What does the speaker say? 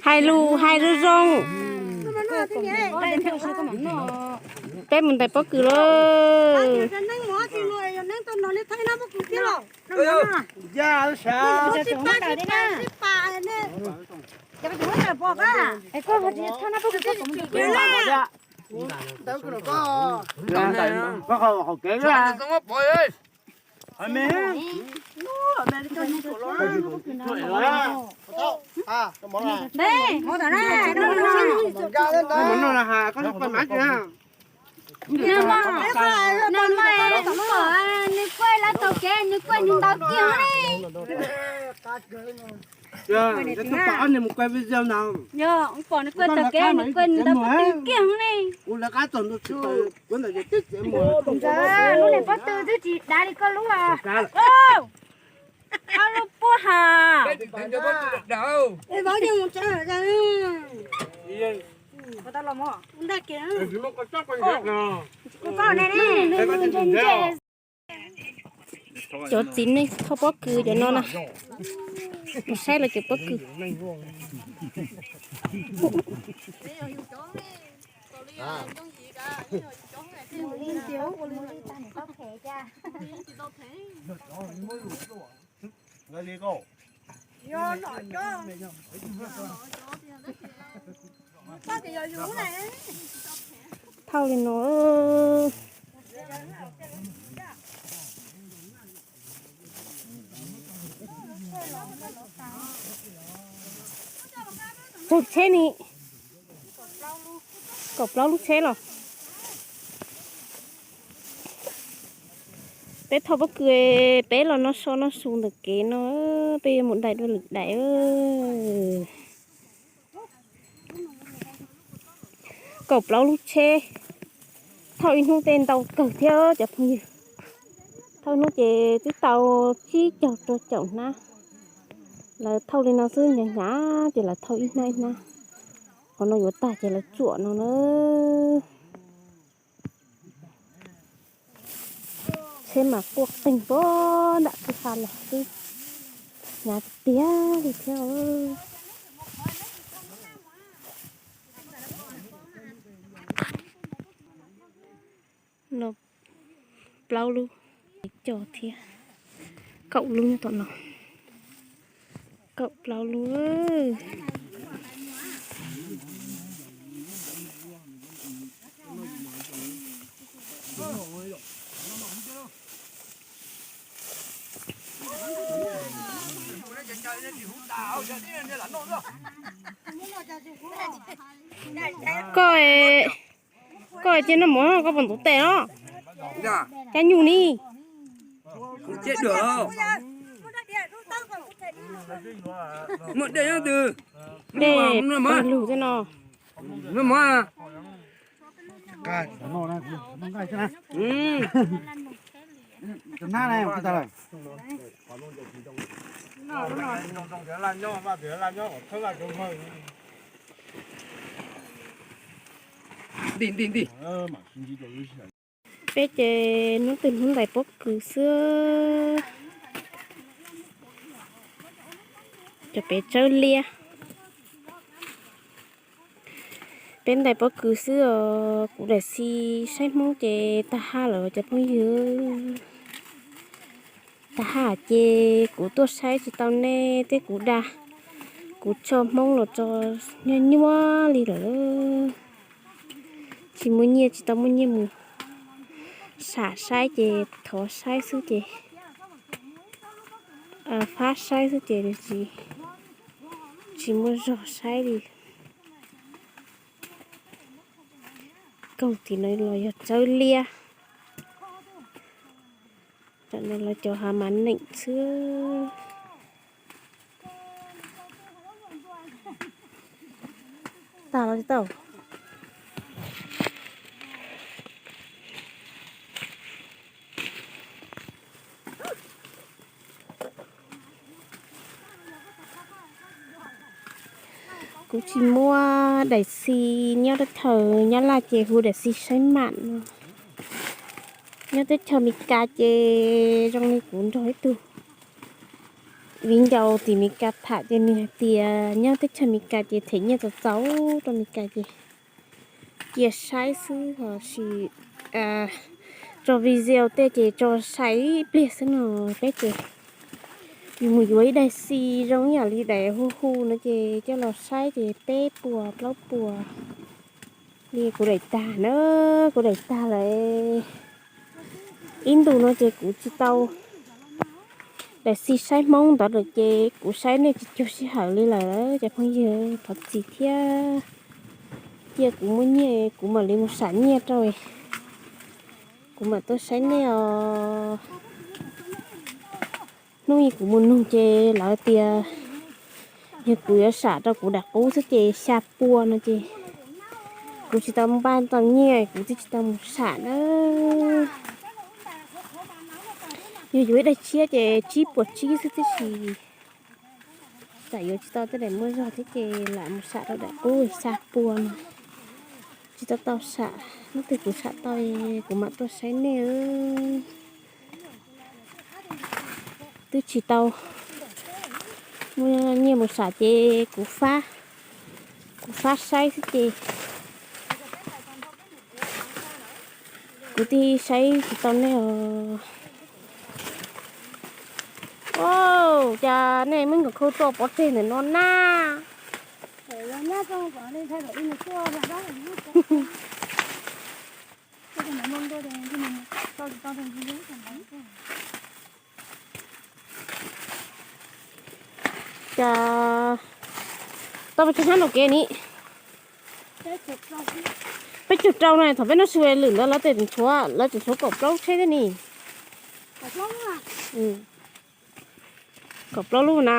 Hais lus hais zoo zoo. Peb mus ntais pob kws lawm. Nws kuj lab taug kev, nws kuj nws ntau kiag ne. Yog, pom nws kuj taug kev, nws kuj nws ntau kiag ne. Lub niag pob tw twb tsis dav li koj lub. Koj lub puab ha. Cov txiv neej thauj pob kws cov no na, mus saib lawv cov pob kws. Thauj li no. Txog tsheb ni, kaum plaub lub tsheb los. Peb thauj pob kws, peb los noj so noj su ntawm kev no, peb yuav mus daim dua lwm daim. Kaum plaub lub tsheb, thauj ib hnub tej ntau kawg thiab cov phooj ywg. Thauj hnub ces twb tau tsib caug rau caum hnab. Lawv thauj li no xwb, hnyav hnyav ces lawv thauj ib hnab ib hnab. Qhov no yuav tag ces lawv tsuam no na. Tsheb mas quaj qeeg puag nram kwj ha los xwb, hnyav tiag tiag li thiab. Plaub lub, coj thiab, kaum lub nyob tom no, kaum plaub lub. Koj, koj cia noj mov koj puas ntxuav tes os? Cab nyuj ni. Muaj dej nyob twg? Dej pawg lug tej no. Peb ces hnub twg hnub ntais pob kws xwb. Cov pem tsawb liab. Peb ntais pob kws xwb os, kuv daim xis saib Hmoob ces tag haj lawm cov phooj ywg. Tag haj ces kuv tuaj saib tsis tau nej thiab kuv dag, kuv tso Hmoob los tso nyuaj nyuaj li lawm. Tsis muaj nyiaj, tsis tau muaj nyiaj mus sam saib ces thov saib xwb ces, fab saib xwb ces tsis, tsis muaj zog saib li. Kaug tim no los yog tsawb liab. Tam no lawv cov hav mas neem xwb. Tag los tsis tau. Kuv tsis muaj daim xis nyob rau thawm Nyab Laj ces hu daim xis saib mam no. Nyob teb chaws Amelikas ces zoo li kuv nrog ib tug viv ncaus tim Meskas tham ces nws hais tias nyob teb chaws Meskas ces them nyiaj txaus txaus rau Meskas ces cia saib xwb los sis tso video tej ces tso sai ib pliag xwb no. Peb ces yus mus yuav ib daim xi zoo ib yam li daim hu hu no ces coj los saib ces peb puas plaub puas li. Kuv daim tag na, kuv daim tag lawm. Ib ntus no ces kuv tsis tau daim xi saib Hmoob ntawd lawm ces kuv saib nej tsis cuag sij hawm li lawm cov phooj ywg, thov txim thiab. Cia kuv muaj nyiaj kuv mam li mus sam nyiaj rau, kuv mam tuaj saib nej os. Hnub ib kuv mus nug ces lawv tias yog kuv yuav sam rau kuv daim qub xwb ces xya pua no ces kuv tsis tau npaj tau nyiaj kuv twb tsis tau mus sam na. Yog yuav ib daim tshiab ces tsib puas tsib xwb tib si. Tsam yuav tsis tau tej daim muaj zog thiab ces lam mus sam rau daim qub xya pua no. Tsis tau tau sam, hnub twg kuv sam tau kuv mam tuaj saib nej. Twb tsis tau muaj nyiaj mus sam ces kuv fab, kuv fab saib xwb ces kuv thiaj saib tsis tau nej os. Cas nej muab nkawd khau tua pov tseg ntawm no na? Cas tau pes tsawg hnab no kev ni? Peb caug rau no, thaum peb noj su lwm ntawd lawv tseem tshuav, lawv tseem tshuav kaum plaub tsheb thiab ni. Kaum plaub lub na.